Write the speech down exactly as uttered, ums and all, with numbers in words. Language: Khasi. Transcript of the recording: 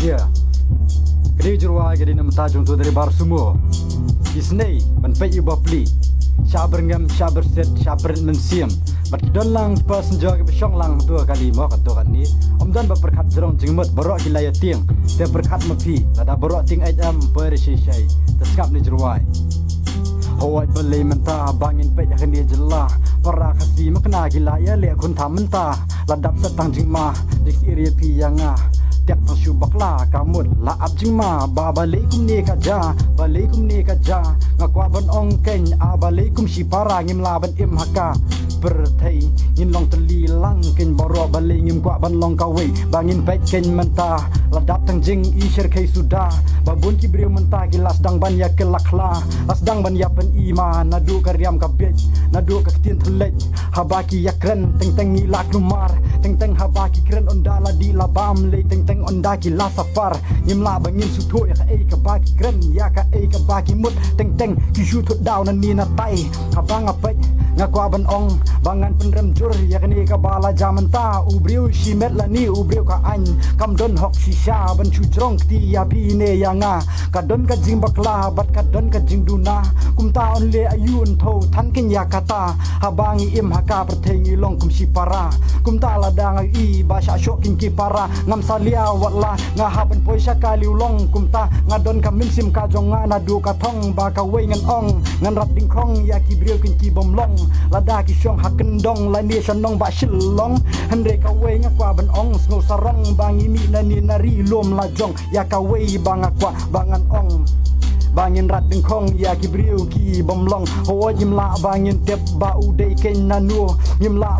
Ka dei ka jingrwai ka dei na mynta jong uto u daribar sumo. Isynei ban peit ïa u bapli. Shah byrngem, shah byrsiat, shah pyrshah mynsiem. Bad ki don lang ki passenger kiba shong lang ha uto u kali mo, kato kane. Ym don ba pyrkhat jrong jingmut, baroh ki la ïa tieng. Te pyrkhat ma phi, lada baroh tieng eit em, poi re shai shai. Te sngap ïa ka jingrwai. Hooid balei mynta ba ngin peit ïa kane ka jylla. Para Khasi makna ki la ïaleh khun tang mynta. La dap sa tang jingma, jingsyier ïa phi ïa nga. Tiak tang shu bakla, ka mut la ap jingma. Ba balei kumne ka jia, balei kumne ka jia. Nga kwah ban ong keiñ, a balei kum shipara ngim lah ban im ha ka pyrthei. Ngin long tylli lang keiñ baroh, balei ngim kwah ban long kawei. Ba ngin peit keiñ mynta, la dap tang jingisynei suda. Ba bun ki briew mynta ki la sdang ban ïa kylla khla. La sdang ban ïa pyni ma, naduh ka riam ka bieit, naduh ka ktien thylliej. Haba ki ïa kren, teng teng ngi la kulmar. Teng teng haba ki kren ynda la dih la bam lei, teng teng ynda ki la safar. Ngim lah ba ngin sngewthuh ïa kaei kaba ki kren, ïa kaei kaba ki mut. Teng teng ki shu thut daw na ni na tai. Haba nga peit, nga kwah ban ong ba ngan pynrem jur ïa kane kaba la jia mynta. U briew shimet lane u briew ka aiñ, kam don hok shisha ban shu jrong kti ïa phi ne ïa nga. Ka don ka jingbakla bad ka don ka jingduna. Kumta yn leh aïu, yn thew than keiñ ïa kata. Haba ngi im ha ka pyrthei ngi long kum shipara. Kumta lada nga ïohi ba shah shoh keiñ ki para, ngam salia wat la. Nga hap ban poi sha ka liu long. Kumta nga don ka mynsiem ka jong nga, naduh ka thong ba kawei ngan ong, ngan rat dyngkhong ïa ki briew keiñ ki bym long. Lada ki shong ha kyndong lane sha nongbah Shillong. Hynrei kawei nga kwah ban ong, sngew sarong ba ngi mih na ni na ri lum la jong. Ïa kawei ba nga kwah ba ngan ong, ba ngin rat dyngkhong ïa ki briew ki bym long. Hooid ngim lah ba ngin tip ba u dei keiñ nano. Ngim lah